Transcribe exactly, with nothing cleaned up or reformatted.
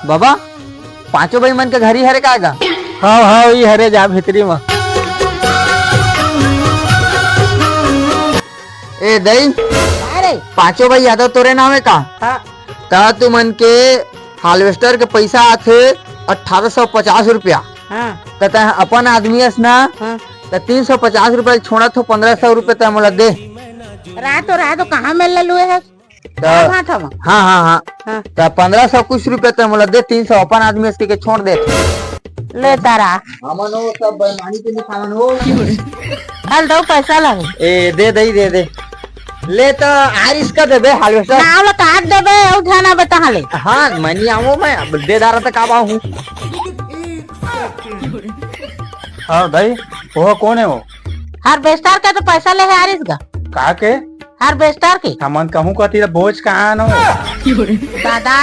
बाबा, पांचों भाई मन के घर ही हरे का गा? हाँ, हाँ, ई हरे, जा भीतरी म। ए दई, अरे। पांचों भाई यादव तोरे नाम हे का? हाँ। त तुमन के हार्वेस्टर के पैसा आथे अठारह सौ पचास रुपया। हाँ। त तैं अपन आदमी अस ना, हाँ। त तीन सौ पचास रुपया छोड़त हो, पन्द्रह सौ रुपया तैं मोला दे। रात हो, रात हो, कहाँ मेला लुए हे? त हाँ, हाँ, था वहाँ। हाँ, हाँ, हाँ। हाँ। त पन्द्रह सौ कुछ रुपया तैं मोला दे, तीन सौ अपन आदमी अस के छोड़ दे। ले तारा। हमन हो सब बेईमानी के निशान हो। हल दो पैसा लगे। ए, दे दई, दे दे। ले त आरिस का देबे, हार्वेस्टर। ना, ओला काट देबे, अउ ध्यान आबे तहाँ ले। हाँ, मैं नहीं आऊँ, मैं अब दे दारा तक आवा हूँ। हाँ भाई, वो कौन है वो? हार्वेस्टर का तो पैसा ले हे आरिस गा। का के? हार्वेस्टर के। हमन कहूँ कती बोझ कहाँ न हो? दादा,